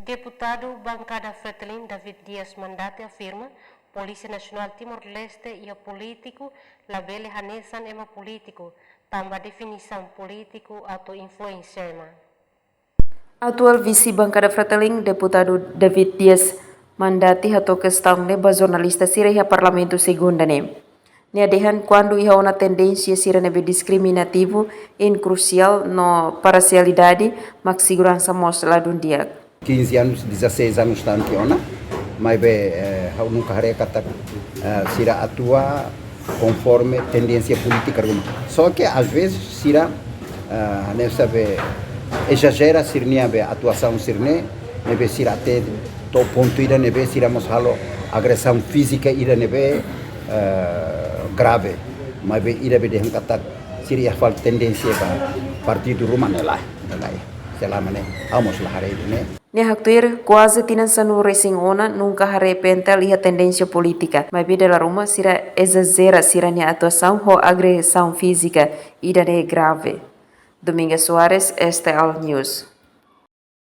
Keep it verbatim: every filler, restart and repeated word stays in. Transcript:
Deputadu Bankada Fretilin David Dias Mandati afirma, Polísia Nasionál Timor-Leste iha polítiku labele hanesan ema polítiku, tanba definisaun polítiku atu influensia ema. Atuál vise Bankada Fretilin, Deputadu David Dias Mandati hato'o kestaun ne'e ba jornalista sira iha Parlamentu Segunda ne'e. Nia dehan kuandu iha ona tendénsia sira ne'ebé diskriminativu, inkrusiál no parsialidade, mak seguransa mós ladún di'ak. Quinze anos, dezasseis anos tan tiha ona, maibé, eh, ha'u nunka haree katak, eh, sira atua konforme tendénsia polítika ruma. Só que às vezes sira, eh, ne'e sabe, ezajera sira-nia be atuasaun sira-ne'e, ne'ebé sira até to'o pontu ida ne'ebé sira mós halo agresaun fízika ida ne'ebé, eh, grave. Maibé ida be dehan katak sira iha fali tendénsia ba partidu ruma ne'e lae, ne'e lae. Selama ne'e, ha'u mós la haree ida-ne'e. Nia haktuir, kuaze tinan sanulu-resin-ona nunka haree PNTL iha tendénsia polítika, maibé dala ruma sira ezajera sira-nia atuasaun ho agresaun fízika, ida-ne'e grave. Dominga Soares, STL News.